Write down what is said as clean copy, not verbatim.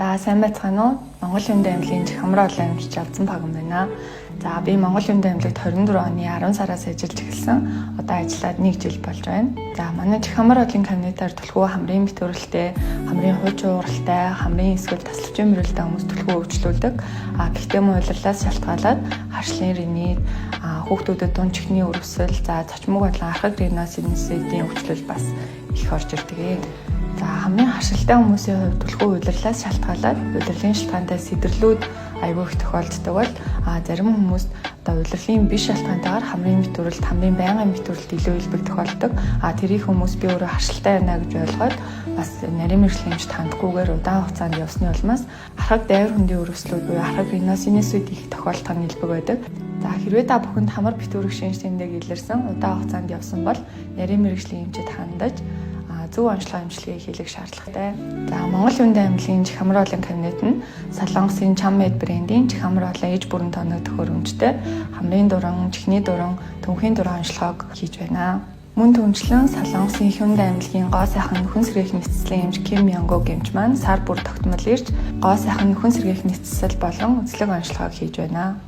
За, сайн байцгаана уу? Монгол Хүндэн аймлагийн Чихамраа олон эмч Жавзан Паган байна. За, би Монгол Хүндэн аймлагт 24 оны 10 сараас ажиллаж эхэлсэн. Одоо ажиллаад 1 жил болж байна. За, манай Чихамар олон кабинетаар түлхүү хамрын битүүрэлтэй, хамрын хууч ууралтай, хамрын эсвэл тасалчийн мөрөлтэй хүмүүс түлхүү өвчлүүлдэг. А гэхдээ мөн улирлаас шалтгаалаад харшлын ринит, хүүхдүүдэд дунд чихний өрөвсөл, за, цочмог болон архаг риносинуситийн өвчлөл бас их орж ирдэг. За, хамгийн харшилтай хүмүүсийн хувьд түлхүү улирлаас шалтгаалаад улирлын шалтгаантай сэдэрлүүд аягүй их тохиолддог бол зарим хүмүүст одоо улирлын биш шалтгаантайгаар хамрын битүүрэлт, хамрын байнгын битүүрэлт илүү илбэг тохиолддог. А тэрийг хүмүүс би өөрөө харшилтай байна гэж ойлгоод бас нарийн мэргэжлийн эмчид хандахгүйгээр удаан хугацаанд явсны улмаас архаг дайвар хөндийн өрөвслүүд буюу архаг риносинусууд их тохиолдох нь илбэг байдаг. За, хэрвээ та бүхэнд хамар битүүрэх шинж тэмдэг илэрсэн, удаан хугацаанд явсан бол нарийн мэргэжлийн эмчид хандаж зөв онцлог эмчилгээ хийх шаардлагатай. За, Монгол Хүндэн аймлагийн Чихамар олон кабинет нь Солонгосын Chammed брендийн Чихамар олон иж бүрэн тоног төхөөрөмжтэй хамрын дуран, чихний дуран, төмхийн дуран онцлогоог хийж байна. Мөн түншлэн Солонгосын Хүндэн аймлагийн гоо сайхан нөхөн сэргээх нийслэлийн эмч Ким Янгог эмч маань сар бүр тогтмол ирж гоо сайхан нөхөн сэргээх нийслэл болон үзлэг онцлогоог хийж байна.